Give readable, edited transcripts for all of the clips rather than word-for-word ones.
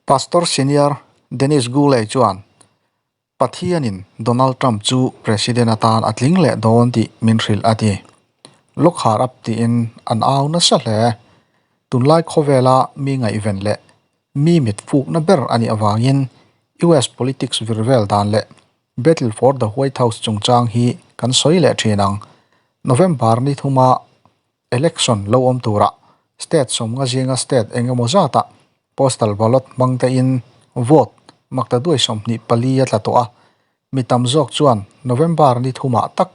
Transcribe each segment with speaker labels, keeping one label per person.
Speaker 1: Pastor Senior Dennis Gooley chuan, Pathianin Donald Trump chu President atan a tling leh dawn tih min hrilh a ti. Lockhar up tiin an au nasa hle. Tunlai khawvela mi ngaihven leh mi mit fukna ber a nih avangin US politics vir vel dan leh Battle for the White House chungchang hi kan sawi leh thin ang. November ni thuma Election lo awm turah state sawmnga zinga state eng emaw zatah postal ballot hmang tein vote makta duai 24 a tla tawh a, mi tam zawk chuan November ni thumah tak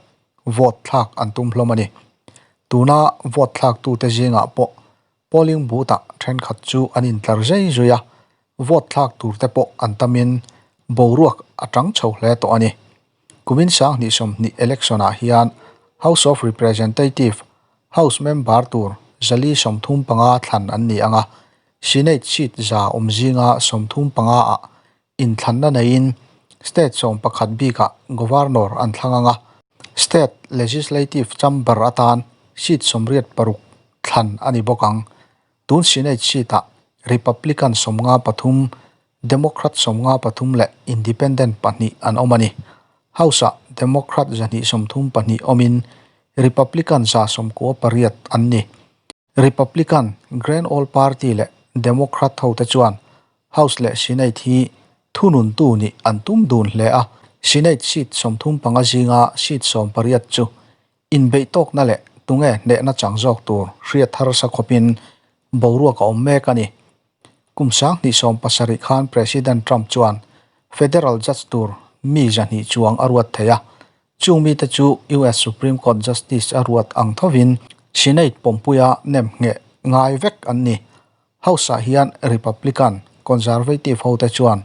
Speaker 1: vote thlak an tum hlawm a ni. Tuna vote thlaktute zingah pawh polling booth-ah thenkhat chu an intlar zai zui a, vote thlak turte pawh an tamin boruak a tang chho hle tawh a ni. Kumin 2020 election-ah hian House of Representative, House member tur 435 thlan an ni ang a, Senate seat za awm zinga 35 ah inthlanna neiin state 11 bikah Governor an thlang ang a, State Legislative Chamber atan seat 86 thlan a ni bawk ang. Tun Senate seat-ah Republican 53, Democrat 53 leh Independent pahnih an awm a ni. House-ah Democrat 232 awmin Republican 198 an ni. Republican, Grand Old Party leh Democrat hote chuan House leh Senate hi thununtu nih an tum dun hle a, Senate seat 35 zinga seat 18 chu inbeih tawkna leh tunge hnehna chang zawk tur hriat harsa khawpin boruak a awm mek a ni. Kum 2017 khan President Trump chuan federal judge tur mi 200 chuang a ruat thei a, chung mite chu US Supreme Court Justice a ruat ang thovin Senate pawmpuia nem ngheh ngai vek an ni. House-ah hian Republican, Conservative hote chuan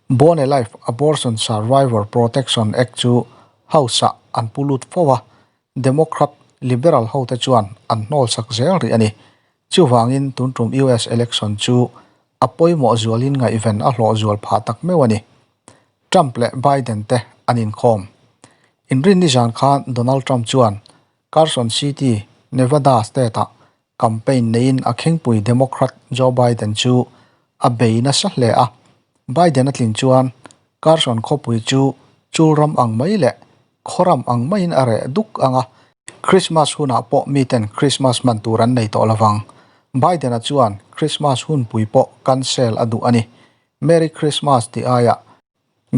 Speaker 1: Born Alive Abortion Survivor Protection Act chu House-ah an pu lut fo a, Democrat, Liberal hote chuan an hnawl sak zel rih a ni. Chuvangin tun tum US election chu a pawimawh zualin ngaihven a hlawh zual phah tak meuh a ni. Trump leh Biden te an inkhawm. Inrinni zan khan Donald Trump chuan Carson City, Nevada state-ah campaign neiin a khingpui Democrat Joe Biden chu a bei nasa hle a. Biden a tlin chuan Carson khawpui chu chulram ang mai leh khawram ang maiin a reh duk ang a, Christmas hunah pawh miten Christmas hman tur an nei tawh lovang. Biden-a chuan Christmas hunpui pawh cancel a duh a ni. Merry Christmas tih aiah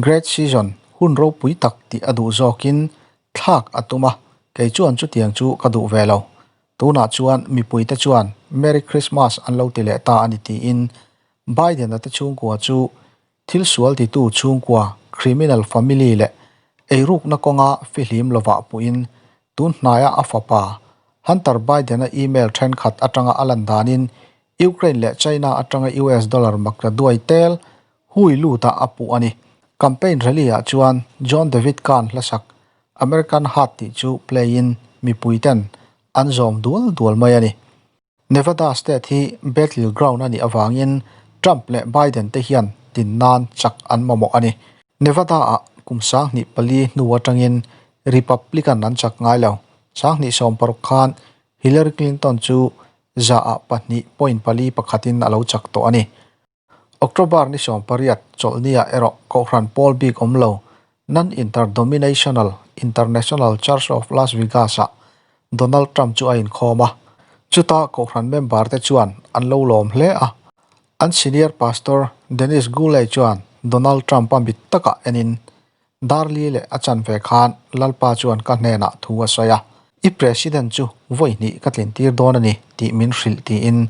Speaker 1: Great Season hun ropui tak tih a duh zawkin thlak a tum a, kei chuan chutiang chu ka duh ve lo. Tunah chuan mipuite chuan Merry Christmas an lo ti leh ta a ni tiin Biden-a te chhungkua chu thil sual titu chhungkua, criminal family, leh eirukna kawnga fihlim lovah puhin tun hnaia a fapa Hunter Biden-a email thenkhat atanga a lan danin Ukraine leh China atanga US dollar makla duai tel hui luta a puh a ni. Campaign rally-ah chuan John David Kahn hlasak American Heart tih chu play-in mipuiten an zawm dual dual mai a ni. Nevada state hi battle ground a nih avangin Trump leh Biden te hian tin nan chak an mamawh a ni. Nevada-ah kum 2004 hnu atangin Republican an chak ngai lo. 2016 khan Hillary Clinton chu zaah 2.41 in a lo chak tawh a ni. October ni 18 chawlhniah erawh Kohhran pawl bik awm lo Non-Interdenominational International Church of Las Vegas-ah Donald Trump chu a inkhawm a, chuta Kohhran member te chuan an lo lawm hle a. An senior pastor Dennis Gooley chuan Donald Trump-a mit takah enin, Darli leh a chan ve khan Lalpa chuan ka hnenah thu a sawi a, I president chu vawi hnih ka tlin tir dawn a ni tih min hrilh tiin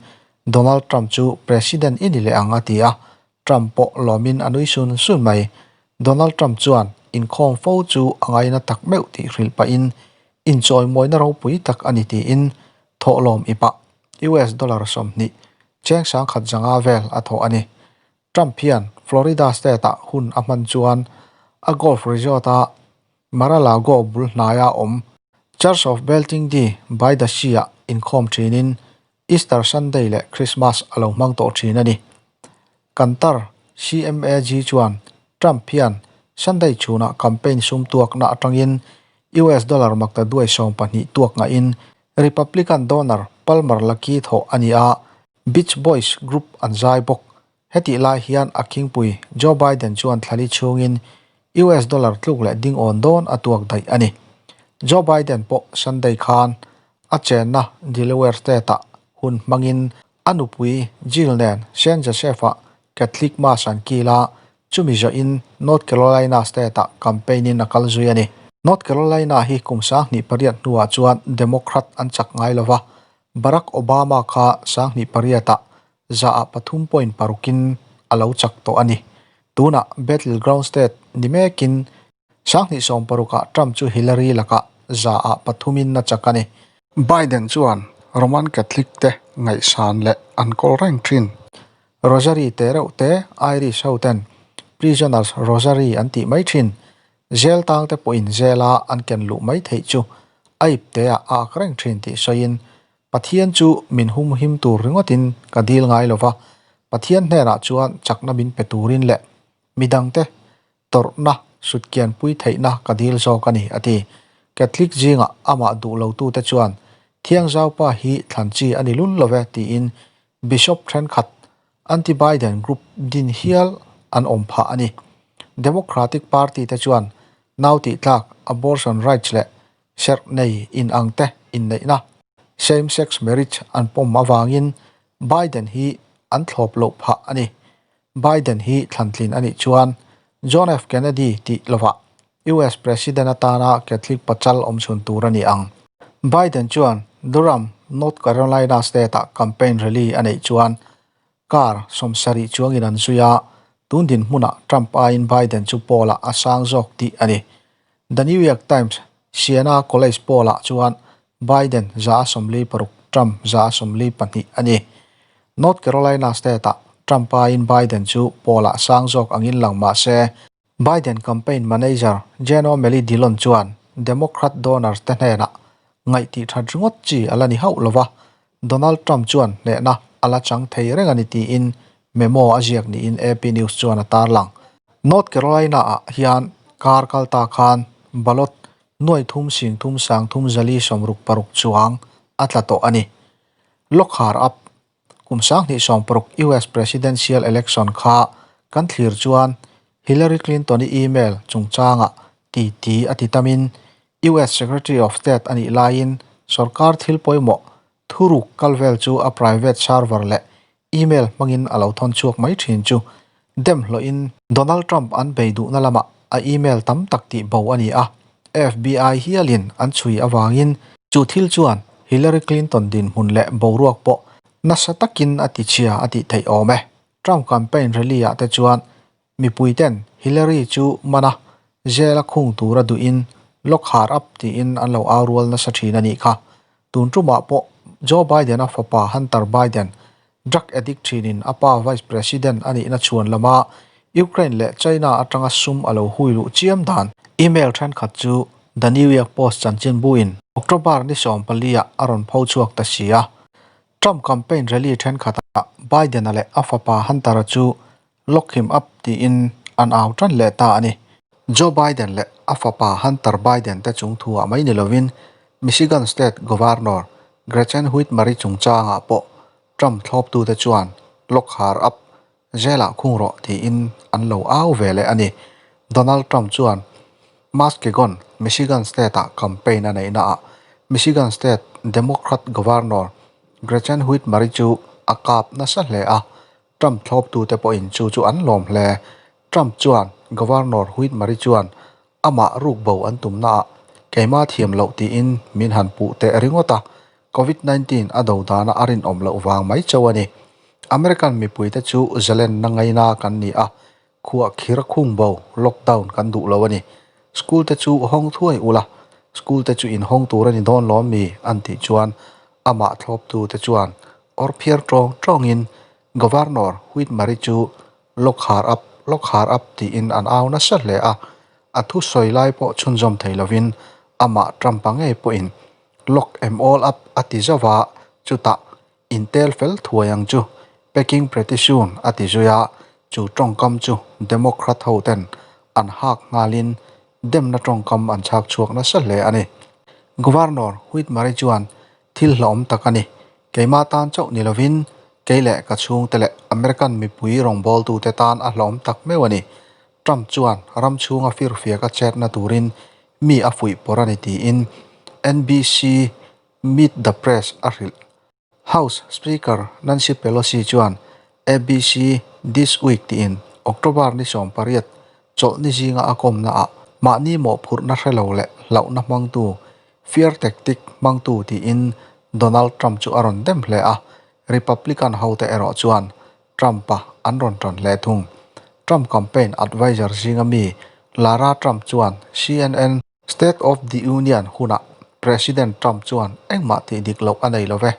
Speaker 1: Donald Trump chu president i ni leh ang a ti a, Trump pawh lawmin a nui sun sun mai. Donald Trump chuan inkhawm fo chu a ngaina tak meuh tih hrilh pahin inchawimawina ropui tak a ni tiin thawhlawm i pah US dollar 20 cheng 1500 vel a thawh a ni. Trump hian Florida state-ah hun a hman chuan a golf resort-a Mar-a-Lago bul hnaia awm Church of Belting Dee by the Sea-ah inkhawm thinin Easter Sunday leh Christmas a lo hmang tawh thin a ni. Kantar CMAG chuan Trump hian Sunday chhunah campaign sum tuakna atangin US dollar makta duai 12 tuak ngahin Republican donor Palmer Luckey thawh a ni a, Beach Boys group an zai bawk. Hetih lai hian a khingpui Joe Biden chuan thlali chhungin US dollar tluk leh ding awn dawn a tuak daih a ni. Joe Biden pawh Sunday khan a chenna Delaware State-ah hun hmangin a nupui Jill nen Saint Joseph-ah Catholic Mass an kil a, chumi zawhin North Carolina State-ah campaign-in a kal zui a ni. North Carolina hi kum 2008 hnuah chuan Democrat an chak ngai lo va, Barack Obama kha 2008-ah 3.6% a lo chak tawh a ni. Tunah Battleground State ni mekin 2016-ah Trump chu Hillary lakah 3% a chak a ni. Biden chuan Roman Catholic te ngaihsan leh an kawl reng thin. Rosary te reuh te Irish ho ten Prisoners Rosary an tih mai thin. Jail tang te pawhin jail-a an ken luh mai theih chu a ipte ah a ak reng thin tih sawiin Pathian chu min humhim tur ringawtin ka dil ngai lo va, Pathian hnenah chuan chakna min pe turin leh midangte tawrhna sutkianpui theihna ka dil zawk a ni, a ti. Catholic zingah amah duh lotute chuan Thiangzaupa hi thlan chi a ni lul lo ve tiin Bishop thenkhat anti-Biden group din hial an awm phah a ni. Democratic Party te chuan nau tihtlak, abortion rights leh Serh nei inang te inneihna, same sex marriage, an pawm avangin Biden hi an thlawp loh phah a ni. Biden hi thlantlin a nih chuan John F Kennedy tih lovah US President atana Catholic pachal awm chhun tur a ni ang. Biden chuan Durham, North Carolina state-ah campaign rally a neih chuan Car 70 chuangin an zui a, tun dinhmunah Trump aiin Biden chu poll-ah a sang zawk tih a ni. The New York Times Siena College poll-ah chuan Biden 46, Trump 42 a ni. North Carolina state-ah Trump aiin Biden chu poll-ah sang zawk angin lang mah se, Biden campaign manager Jen O'Malley Dillon chuan Democrat donors te hnenah ngaihtih that ringawt chi a la ni hauh lo va, Donald Trump chuan hnehna a la chang thei reng a ni tiin memo a ziak niin AP News chuan a tarlang. North Carolina-ah hian kar kal ta khan ballot nuai thum sing thum sang thum zali 66 chuang a tla tawh a ni. Lockhar up Kum 2016 US Presidential Election kha kan thlir chuan Hillary Clinton-i email chungchangah titi a ti tamin US Secretary of State a nih laiin sorkar thil pawimawh thuruk kal vel chu a private server leh email hmangin a lo thawn chhuak mai thin chu dem hlawhin Donald Trump an bei duhna lamah a email tam tak tih bo a ni a, FBI hialin an chhui avangin chu thil chuan Hillary Clinton dinhmun leh boruak pawh nasa takin a ti chhia a tih theih awm e. Trump campaign rally ah te chuan mipui ten Hillary chu man a, jail a khung tura duhin lock her up tiin an lo au rual nasa thin a nih kha. Tun tumah pawh Joe Biden-a fapa Hunter Biden drug addict thinin a pa Vice President a nihna chhuan lama Ukraine leh China atanga sum a lo hui luh chiam dan email thenkhat chu The New York Post chanchinbuin October ni 14 ah a rawn pho chhuak ta si a. Trump campaign rally thenkhatah Biden-a leh a fapa Hunter-a chu Lock him up tiin an au tan leh ta a ni. Joe Biden leh a fapa Hunter Biden te chung thuah mai ni lovin Michigan State Governor Gretchen Whitmer-i chungchangah pawh Trump thlawptute chuan lock her up, jail-ah khung rawh tiin an lo au ve leh a ni. Donald Trump chuan Muskegon, Michigan State-ah campaign a neihnaah Michigan State Democrat Governor Gretchen Whitmer-i chu a kap nasa hle a, Trump thlawptute pawhin chu chu an lawm hle. Trump chuan Governor Whitmer-i chuan amah rukbo an tumnaah keimah thiam loh tiin min han puh teh ringawt a, Covid 19 a do dana a rinawm loh vang mai chauh a ni. American mipuite chu zalenna ngaina kan ni a, khuah khir khung bo, lockdown, kan duh lo a ni. School te chu hawng thuai ula, school te chu inhawng tur a ni dawn lawm mi? an tih chuan amah thlawptute chuan awr phiar tawng tawngin Governor Whitmer-i chu lock her up, lock her up tiin an au nasa hle a, a thusawi lai pawh chhunzawm thei lovin amah Trump-a ngei pawhin lock em all up a ti zauh a, chutah intel fel thuai ang chu packing pretty soon a ti zui a, chu tawngkam chu Democrat ho ten an hak nghalin demna tawngkam an chhak chhuak nasa hle a ni. Governor Whitmer-i chuan thil hlauhawm tak a ni. Keimah tan chauh ni lovin kei leh ka chhungte leh American mipui rawngbawltute tan a hlawm tak meuh a ni. Trump chuan ram chhunga firfiak a chetna turin mi a fuih pawr a ni tiin NBC Meet the Press a hrilh. House Speaker Nancy Pelosi chuan ABC This Week tiin October ni 18 chawlhni zinga a kawmnaah mahni mawhphurhna hre lo leh hlauhna hmangtu, fear tactic hmangtu tiin Donald Trump chu a rawn dem hle a, Republican hote erawh chuan Trump-a an rawn tan hle thung. Trump campaign adviser zinga mi Lara Trump chuan CNN State of the Union hunah President Trump chuan engmah tih dik loh a nei lo ve.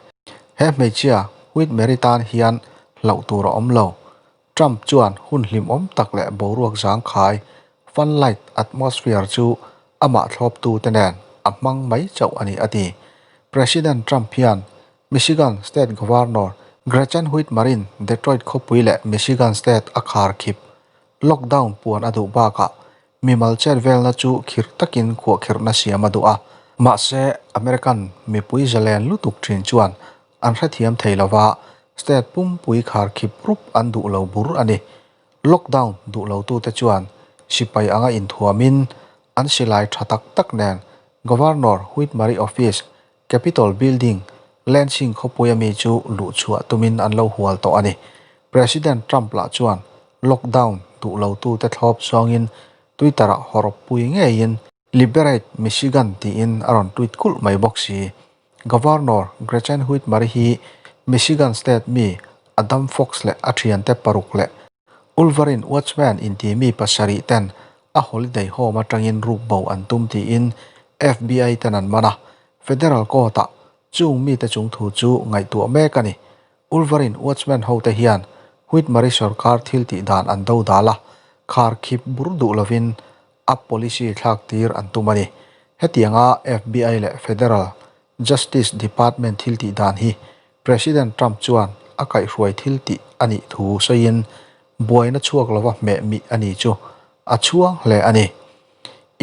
Speaker 1: He hmeichhia Whitmer-i tan hian hlauh tur a awm lo. Trump chuan hun hlimawm tak leh boruak zangkhai, fun-light atmosphere, chu amah thlawptute nen a hmang mai chauh a ni a ti. President Trump hian Michigan State Governor Gretchen Whitmer-in Detroit khawpui leh Michigan State a kharkhip lockdown puan a duh bakah Mimal chet velna chu khirh takin khuahkhirhna siam a duh a, mahse American mipui zalen lutuk thin chuan an hrethiam thei lova, state pumpui kharkhip rup an duh lo bur a ni. Lockdown duh lotute chuan sipai anga inthuamin an silai tha tak tak nen Governor Whitmer-i office Capitol Building, Lansing khawpuia mi chu luh chhuah tumin an lo hual tawh a ni. President Trump lah chuan lockdown duh lotute thlawp zawngin Twitter-ah hawrawppui ngeiin Liberate Michigan tiin a rawn tweet kulh mai bawk si. Governor Gretchen Whitmer hi Michigan State mi Adam Fox leh a thiante paruk leh Wolverine Watchman inti mi pasarih ten a holiday home atangin ruk bo an tum tiin FBI ten an man a, Federal Court-ah chung mite chung thu chu ngaihtuah mek a ni. Wolverine Watchman hote hian Whitmer-i sorkar thil tih dan an do dal a, khar khip bur duh lovin a policy thlak tir an tum a ni. Hetianga FBI leh Federal Justice Department thil tih dan hi President Trump chuan a kaihhruai thil tih a nih thu sawiin buaina chhuak lova hmeh mih a ni chu a chhuang hle a ni.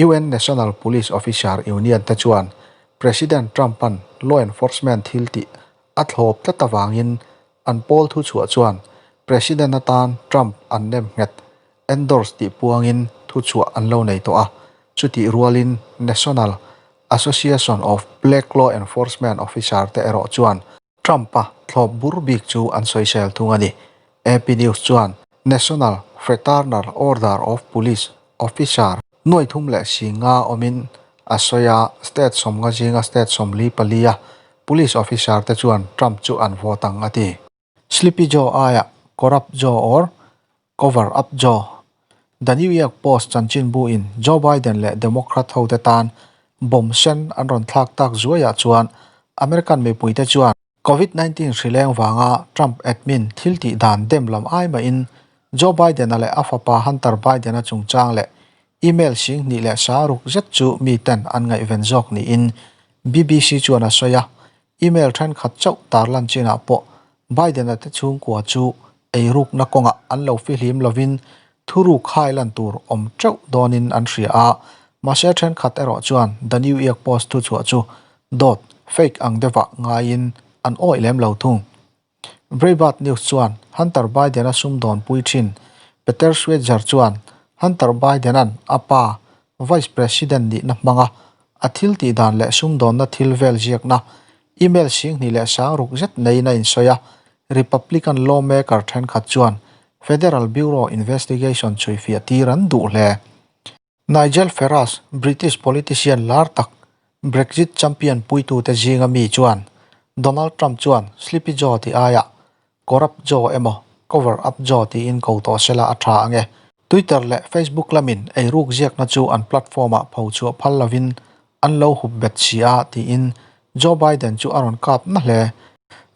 Speaker 1: UN National Police Officer Union te chuan President Trump-a'n law enforcement thil tih a thlawp tlat avangin an pawl thuchhuah chuan President atan Trump an nem nghet endorse tih puangin thuchhuah an lo nei tawh a, chutih rualin National Association of Black Law Enforcement Officer te erawh chuan Trump-a thlawp bur bik chu an sawisel thung a ni. AP News chuan National Fraternal Order of Police Officer nuai thum leh si nga awmin a sawi a, state sawmnga zinga state 44 a police officer te chuan Trump chu an vote ang a ti. Sleepy Joe aiah Corrupt Joe or Cover Up Joe. The New York Post chanchinbu in Joe Biden leh Democrat ho te tan bomb sen an rawn thlak tak zuaiah chuan American mipuite chuan Covid 19 hrileng vanga Trump admin thil tih dan dem lam ai mahin Joe Biden-a leh a fapa Hunter Biden-a chungchang leh email 26,000 zet chu miten an ngaihven zawk niin BBC chuan a sawi a. Email thenkhat chauh tarlan chinah pawh Biden-a te chhungkua chu eirukna kawngah an lo fihlim lovin thuruk hailan tur awm teuh dawnin an hria a, mahse thenkhat erawh chuan The New York Post thuchhuah chu dawt, fake, ang deuhah ngaiin an awih lem lo thung. Breitbart News chuan Hunter Biden-a sumdawnpui thin Peter Schweizer chuan Hunter Biden-a'n a pa Vice President nihna hmanga a thil tih dan leh sumdawnna thil vel ziakna email 26,000 zet neiin a insawi a, Republican lawmaker thenkhat chuan Federal Bureau investigation chhuifiah tir an duh hle. Nigel Farage, British politician lar tak, Brexit champion puitute zinga mi chuan Donald Trump chuan Sleepy Joe tih aiah Corrupt Joe emaw Cover Up Joe tiin ko tawh sela a tha ang e. Twitter leh Facebook lamin eiruk ziakna chu an platform-ah pho chhuah phal lovin an lo hup bet si a tiin Joe Biden chu a rawn kap na hle.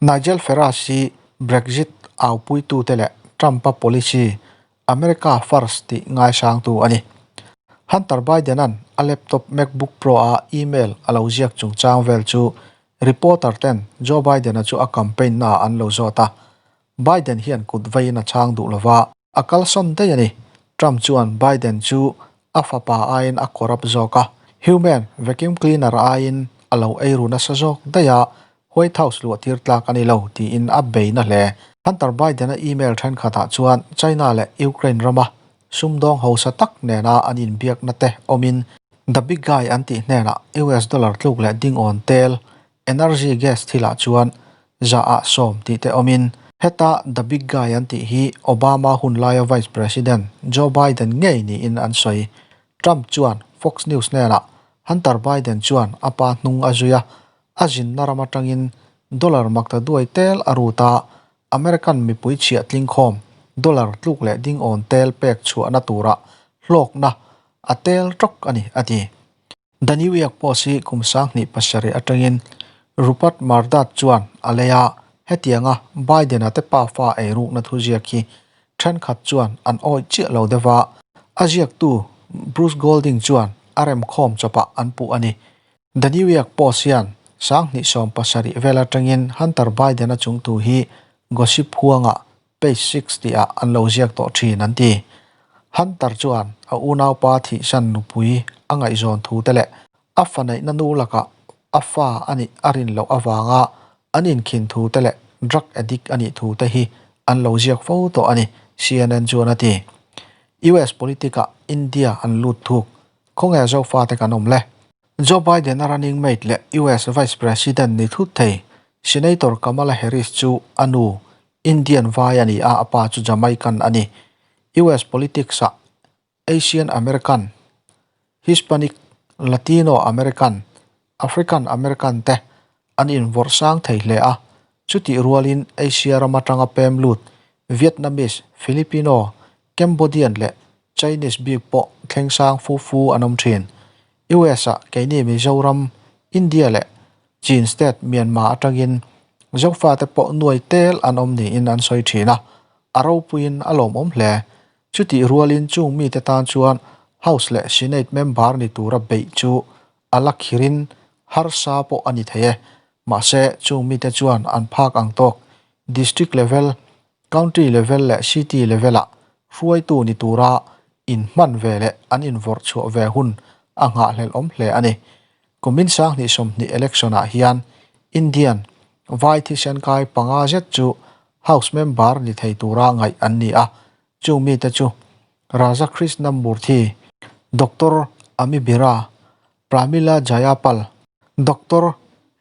Speaker 1: Nigel Farage hi Brexit aupuitute leh Trump-a policy America First tih ngaisangtu a ni. Hunter Biden-a'n a laptop MacBook Pro-a email a lo ziak chungchang vel chu reporter ten Joe Biden-a chu a campaign naah an lo zawt a. Biden hian kut veiin a chhang duh lova, a kalsawn daih a ni. Trump chuan Biden chu a fapa aiin a corrupt zawk a, human vacuum cleaner aiin a lo eiru nasa zawk daih a, White House luah tir tlak a ni lo tiin a bei na hle. Hunter Biden-a email thenkhatah chuan China leh Ukraine rama sumdawng hausa tak nena an inbiakna te awmin The Big Guy an tih hnenah US dollar tluk leh dingawn tel energy gas thilah chuan zaah sawm tih te awmin heta The Big Guy an tih hi Obama hun laia Vice President Joe Biden ngei niin an sawi. Trump chuan Fox News hnenah Hunter Biden chuan a pa hnung a zui a, A zinna ram atangin dollar makta duai tel a rut a, American mipui chhiah tlingkhawm dollar tluk leh dingawn tel pek chhuahna tura hlawkna a tel tawk a ni, a ti. The New York Post hi kum 2007 atangin Rupert Murdoch chuan a lei a, hetianga Biden-a te pafa eirukna thuziak hi thenkhat chuan an awih chiah lo deuh a, a ziaktu Bruce Golding chuan a remkhawm chawpah an puh a ni. The New York Post hian 2017 vel atangin Hunter Biden-a chungtu hi gossip huangah page 6 tihah an lo ziak tawh thin an ti. Hunter chuan a unaupa thihsan nupui a ngaihzawn thu te leh a fa neihna nu lakah a fa a nih a rin loh avanga an inkhin thu te leh drug addict a nih thu te hi an lo ziak fo tawh a ni, CNN chuan a ti. US politic-ah India an lut thuk. Khawnge Zofate kan awm le? Joe Biden-a running mate leh US Vice President ni thut thei, Senator Kamala Harris chu a nu Indian vai a ni a, a pa chu Jamaican a ni. US politics-ah Asian American, Hispanic, Latino American, African American te an invawrh sang thei hle a, chutih rualin Asia ram atanga pem lut Vietnamese, Filipino, Cambodian leh Chinese bik pawh thleng sang fu fu an awm thin. US-ah keini Mizoram, India leh Chin state Myanmar atangin Zofate pawh nuai tel an awm niin an sawi thin a, a ropuiin a lawmawm hle. Chutih rualin chung mite tan chuan House leh Senate member ni tura beih chu a la khirin harsa pawh a ni thei e. Mahse, chung mite chuan an phak ang tawk district level, county level leh city level-ah hruaitu ni tura inhman ve leh an invawrh chhuah ve hun a nghahhlelh awm hle a ni. Kumin 2020 election-ah hian Indian vai thisen kai panga zet chu House member ni thei tura ngaih an ni a, chung mite chu Raja Krishnamoorthi, Doctor Ami Bira, Pramila Jayapal, Doctor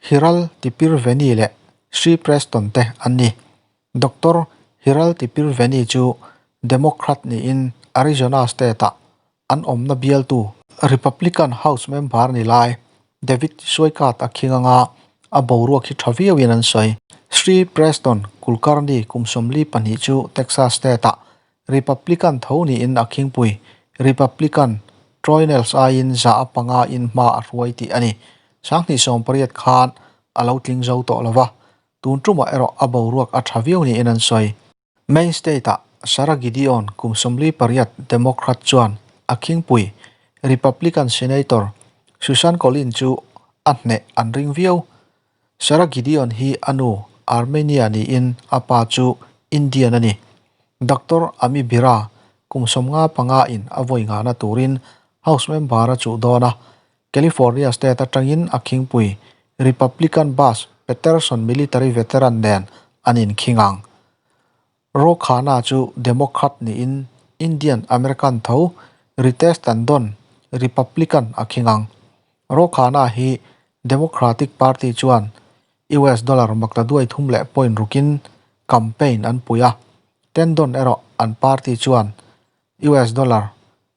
Speaker 1: Hiral Tipirveni leh Sri Preston te an ni. Doctor Hiral Tipirveni chu Democrat niin Arizona state-ah an awmna bialtu Republican House member ni lai David Sweikart a khing anga a boruak hi tha viauin an sawi. Sri Preston Kulkarni kum 42 chu Texas state-ah Republican tho niin a khingpui Republican Troy Nehls aiin za a panga in hma a hruai tih a ni. 2018 khan a lo tling zo tawh lo va, tun tumah erawh a boruak a tha viau niin an sawi. Maine State-ah Sara Gideon kum 48 Democrat chuan a khingpui Republican Senator Susan Collins chu a hneh an ring viau. Sara Gideon hi a nu Armenia niin a pa chu Indian a ni. Doctor Ami Bira kum 55 in a vawi nghahna turin House member a chuh dawn a, California state atangin a khingpui Republican Buzz Peterson military veteran nen an inkhing ang. Ro Khanna chu Democrat niin Indian American tho Ritesh Tandon Republican a khing ang. Ro Khanna hi Democratic Party chuan US dollar makta duai thum leh point rukin campaign an pui a, Tandon erawh an party chuan US dollar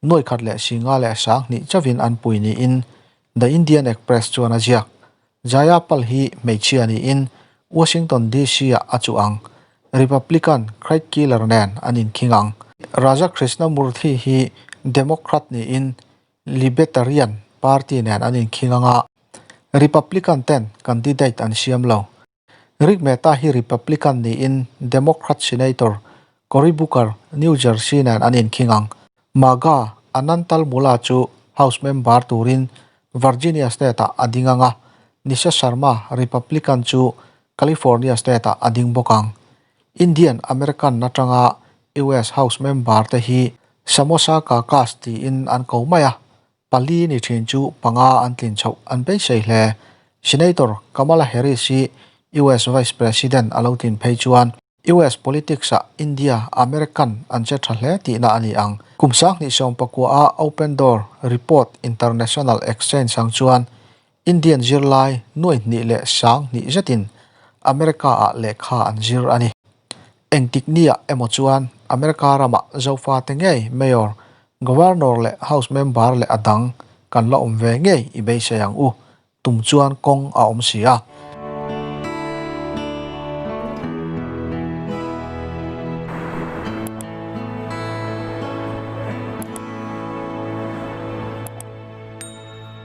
Speaker 1: nuai khat leh singa leh 2000 chauhin an pui niin The Indian Express chuan a ziak. Jayapal hi hmeichhia niin Washington DC-ah a chuh ang. Republican Craig Keeler nen an inkhing ang. Raja Krishnamoorthi hi Democrat niin Libertarian Party nen an inkhing ang a, Republican ten candidate an siam lo. Rick Mehta hi Republican niin Democrat Senator Cory Booker, New Jersey nen an inkhing ang. MAGA Anantal Mula chu House member turin Virginia state-ah a ding ang a, Nisha Sharma, Republican chu California state-ah a ding bawk ang. Indian American atanga US House member te hi Samosa Caucus tiin an ko mai a, Pali ni thin chu panga an tlin chhoh an beisei hle. Senator Kamala Harris hi US Vice President a lo tlin phei chuan. US politics-ah India, American an che tha hle tihna a ni ang. Kum 2019 a Open Door Report International Exchange ang chuan Indian zirlai nuai hnih leh sang hnih zetin America-ah lehkha an zir a ni. Engtik niah emaw chuan America ramah Zofate ngei Mayor, Governor leh House Member leh a dang kan la awm ve ngei i beisei ang u. Tum chuan kawng a awm si a.